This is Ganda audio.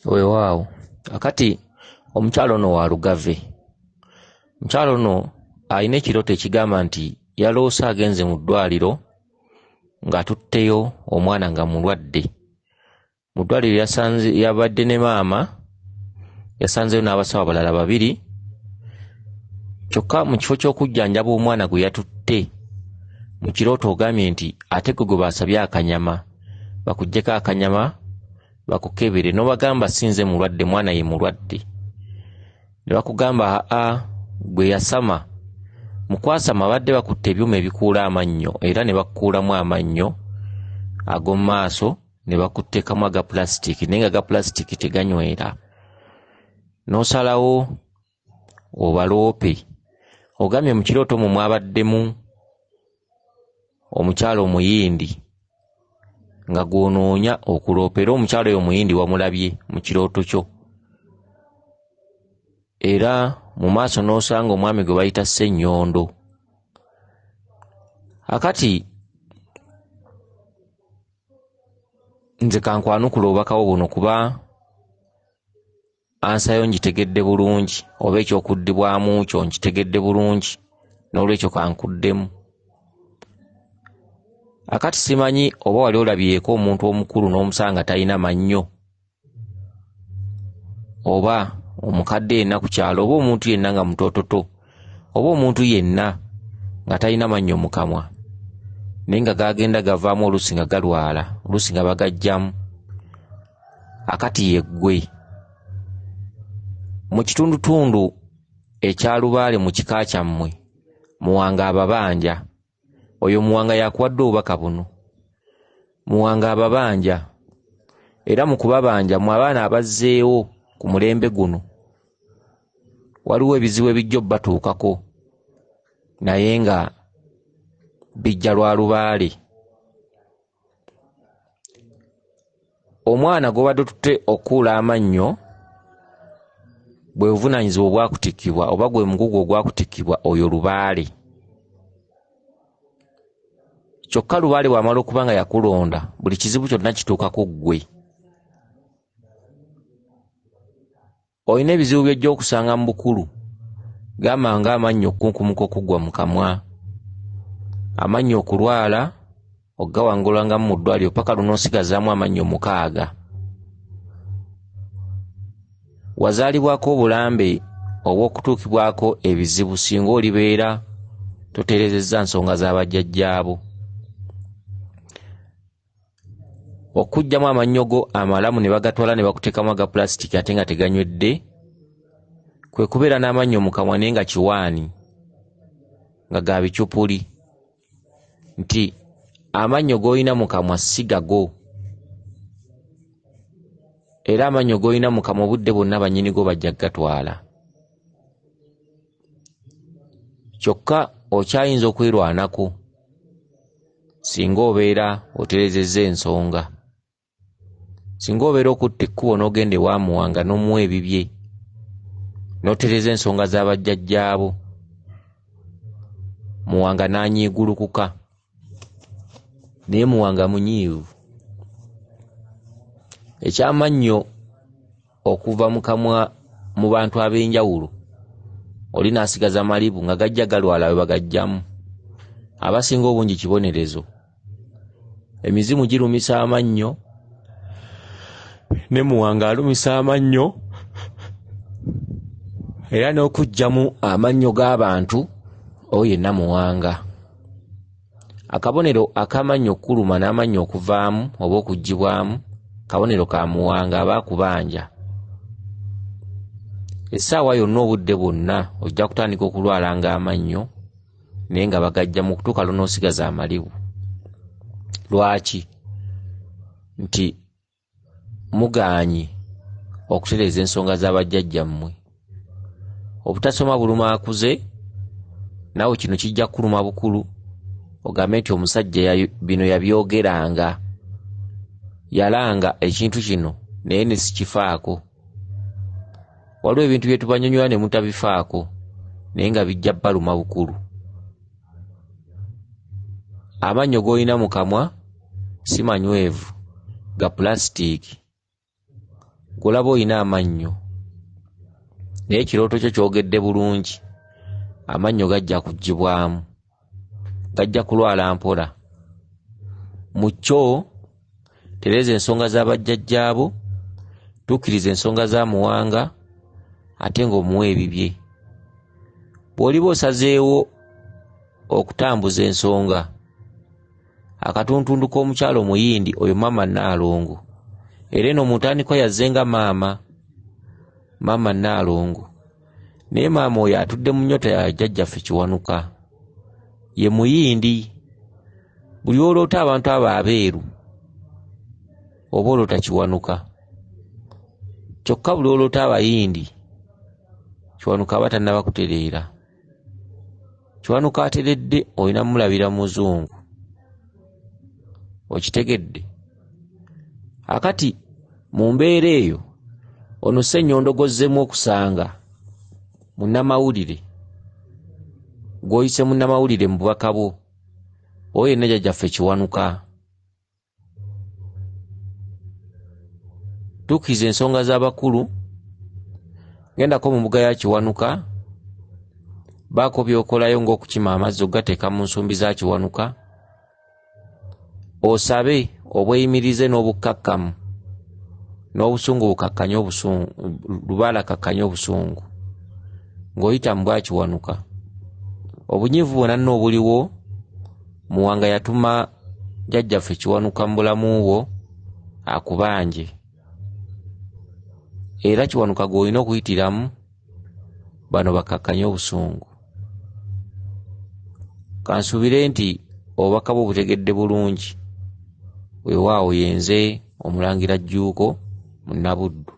Weewaawo, kaakati omukyala ono wa Lugave. Omukyala ono alina ekirooto ekigamba nti yaloose agenze mu ddwaliro ng'atutteyo omwana nga mulwadde. Mu ddwaliro yasanze yabadde ne maama, yasanzeeyo n'abasawo abalala babiri, kyokka mu kifo ky'okujjanjaba omwana gwe yatutte mu kirooto ogambye nti ate ggwe gwe baasabye akanyama bakuggyeko akanyama bakukebere n'obagamba si nze mulwadde mwana ye mulwadde ne bakugamba aa gwe yasama mu kwasama badde bakutte ebyuma ebikuula amannyo era ne bakukuulamu amannyo ag'omu maaso ne bakuteekamu aga pulasitiiki naye nga aga pulasitiiki teganywera n'osalawo obaloope ogambye mu kirooto omwo mwabaddemu omukyala omuyindi nga gw'onoonya okuloopa era omukyala oyo omuyindi wamulabye mu kirooto kyo era mu maaso n'osanga omwami gwe bayita Ssennyondo. Akati nze kankwanukule obubaka bwo buno kuba ansa yo ngitegedde bulungi oba ekyokuddibwamu kyo nkitegedde bulungi n'olwekyo kankuddemu. Akati simanyi oba wali olabyeko omuntu omukulu n'omusanga talina mannyo oba omukadde yenna ku kyalo oba omuntu yenna nga mutoototo oba omuntu yenna nga talina mannyo mu kamwa naye nga gagenda gavaamu oluusi nga galwala oluusi nga bagajjamu akati yeggwe mu kitundutundu ekya lubaale mu kika kyammwe muwanga ababanja oyo muwanga yakuwadde obubaka buno muwanga ababanja era mu kubabanja mwe abaana abazzeewo ku mulembe guno waliwo ebizibu ebijja obbatuukako naye nga bijja lwa lubaale Omwana gw'obadde otutte okukuula amannyo bwe buvunaanyizibwa obwakutikkibwa oba gwe mugugu ogwakutikkibwa oyo lubaale. Kyokka lubaale bw'amala okuba nga yakulonda buli kizibu kyonna kituuka ku ggwe. Olina ebizibu by'ojja okusanga mu bukulu gamba ng'amannyo okukunkumuka okuggwa mu kamwa, amannyo okulwala okugawangulangamu mu ddwaliro paka lw'onoosigazaamu amannyo mukaaga. Wazaalibwako obulambe obw'okutuukibwako ebizibu singa olibeera totereezezza nsonga za bajjajjaabo. Okuggyamu amannyo go amalamu ne bagatwala ne bakuteekamu aga pulasitiiki ate nga teganywedde kwe kubeera n'amannyo mu kamwa naye nga kiwaani nga ga bicupuli nti amannyo g'olina mu kamwa si gago era amannyo g'olina mu kamwa obudde bwonna bannyini go bajja kugatwala. Kyokka okyayinza okwerwanako singa obeera otereezezza ensonga. Singa obeera okutte ekkubo n'ogenda ewa Muwanga n'omuwa ebibye n'otereeza ensonga za bajjajjaabo, Muwanga n'anyiigulukuka. Naye Muwanga munyiivu. Eky'amannyo okuva mu kamwa mu bantu ab'enjawulo oli n'asigaza malibu nga gajja galwala we bagaggyamu. Abasinga obungi kibonerezo. Emizimu girumisa amannyo ne Muwanga alumisa amannyo era n'okuggyamu amannyo g'abantu oyo yenna Muwanga. Akabonero ak'amannyo okukuluma n'amannyo okuvaamu oba okuggyibwamu kabonero ka Muwanga aba akubanja. Essaawa yonna obudde bwonna ojja kutandika okulwalanga amannyo naye nga bagaggyamu okutuuka lw'onoosigaza amalibu. Lwaki? Nti mugaanyi okutereeza ensonga za bajjajjammwe. Obutasoma buluma akuze, naawe kino kijja kukuluma bukulu ogambe nti omusajja bino yabyogeranga, yalanga ekintu kino naye ne sikifaako. Waliwo ebintu bye tubanyonyola ne mutabifaako naye nga bijja baluma bukulu. Amannyo g'olina mu kamwa si manywevu, ga pulasitiiki. Ggwe olaba olina amannyo, naye ekirooto kyo kyogedde bulungi, amannyo gajja kuggyibwamu, gajja kulwala mpola. Mu kyo tereeza ensonga za bajjajjaabo, tuukiriza ensonga za Muwanga ate ng'omuwa ebibye. Bw'oliba osazeewo okutambuza ensonga, akatuntundu k'omukyala Omuyindi oyo Maama Nnaalongo, era eno mu ntandikwa yazze nga maama, Maama Nnaalongo. Naye maama oyo atudde mu nnyota ya jjajjaffe Kiwanuka. Ye Muyindi. Buli lw'oloota abantu abo abeeru, oba oloota Kiwanuka. Kyokka buli lw'oloota Abayindi, Kiwanuka aba tannaba kutereera. Kiwanuka ateredde olina mmulabira mu Muzungu. Okitegedde? Akati mu mbeera eyo, ono Ssenyondo gw'ozzeemu okusanga munnamawulire, gw'oyise munnamawulire mu bubaka bwo, oyo yenna jjajjaffe Kiwanuka. Tuukiriza ensonga z'abakulu, gendako mu mbuga ya Kiwanuka, baako by'okolayo ng'okukima amazzi okugateeka mu nsumbi za Kiwanuka, osabe obweyimirize n'obukkakkamu, n'obusungu bukakkanye obusungu, lubaale akakkanye obusungu ng'oyita mu bwa Kiwanuka. Obunyiivu bwonna nno obuliwo, Muwanga yatuma jjajjaffe Kiwanuka mu bulamu bwo akubanje. Era Kiwanuka gw'olina okuyitiramu bano bakkakkanye obusungu. Kansuubire nti obubaka bwo obutegedde bulungi. Weewaawo yenze Omulangira Jjuuko Munnabuddu.